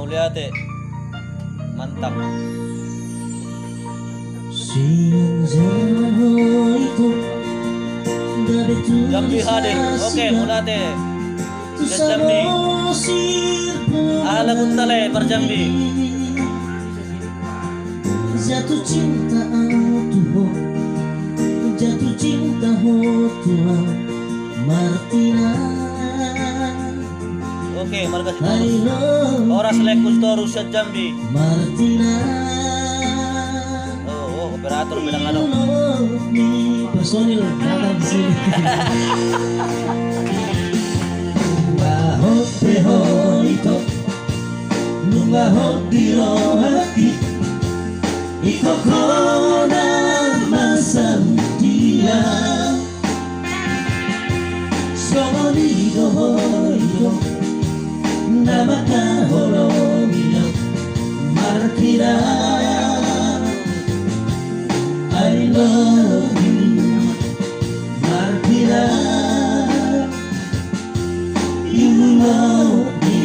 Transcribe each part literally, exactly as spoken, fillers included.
Mauliate. Mantap. Sian Jerman ho ito, gabe tu Jambi hadir. Oke, mauliate. Sian Jambi. Aha lagunta, lae, par Jambi? Jatuh cinta au tu ho, jatuh cinta ho tu au, Martina. Oke, marga Sitorus. I love you. Horas, laengku Sitorus sian Jambi. Martina. Oh, oh, operator bilang anu. You love me. Personil datang di sini. Bahot pe ho ito. Nunga hot di rohangki, ito hona ma sadia. Songon i do ho ito, na mangkaholongi au, Martina. I love you, Martina. You love me.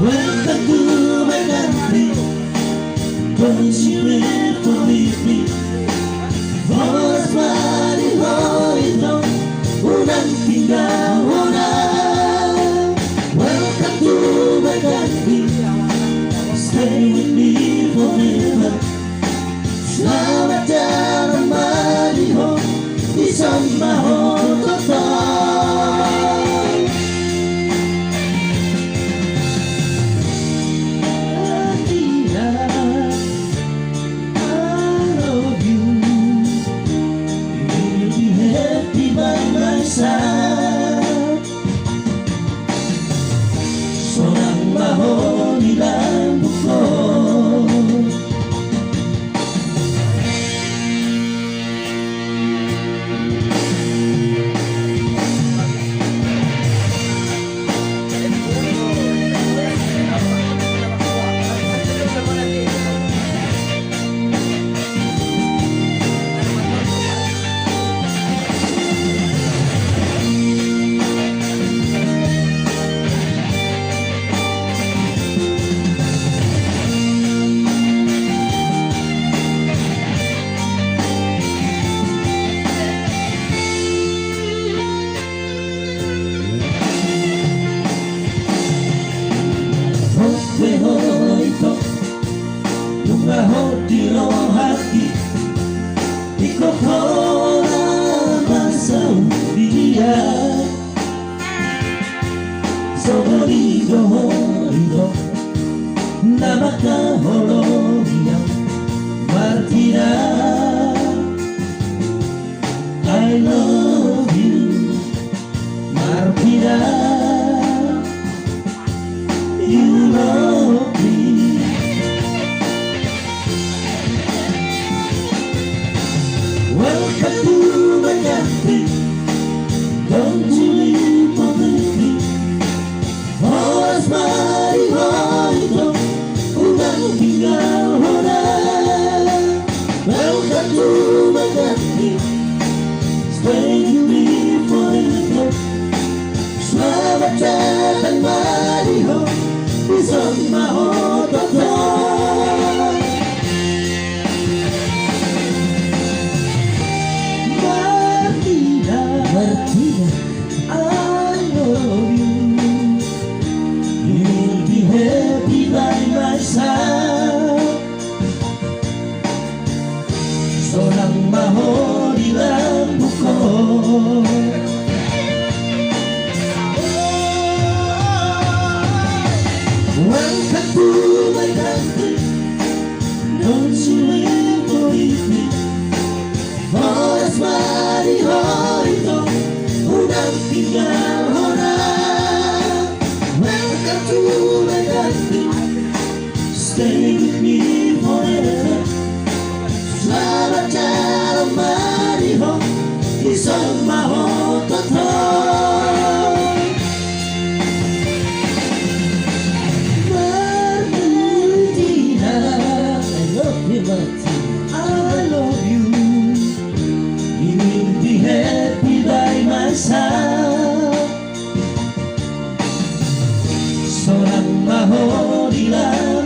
Welcome to my country. Don't you ever leave me. Horas ma di ho ito, unang tinggalhon au. Welcome to my country. Stay with me forever. Selamat datang ma di ho, dison ma ho tongtong. Martina, I love you. You will be happy by my side. Sonang ma ho di lambungku. Hot pe ho ito, nunga hot di rohangki, ingkon hona ma sadia. Songon i do ho ito, na mangkaholongi au, Martina. I love you, Martina. You love me. Welcome to my country. Don't you ever leave me. Horas ma di ho ito, unang tinggalhon au. Welcome to my country. Stay with me forever. Selamat datang ma di ho, dison ma ho tongtong. Martina, Martina, I love you. You will be happy by my side. Sonang ma ho di lambungku. Welcome to my country. Don't you ever leave me. Horas ma di ho ito, unang tinggalhon au. Welcome to my country. Stay with me forever. Selamat datang ma di ho, dison ma ho tongtong. Martina, I love you, Martina. I love you. You will be happy by my side. Ho dila.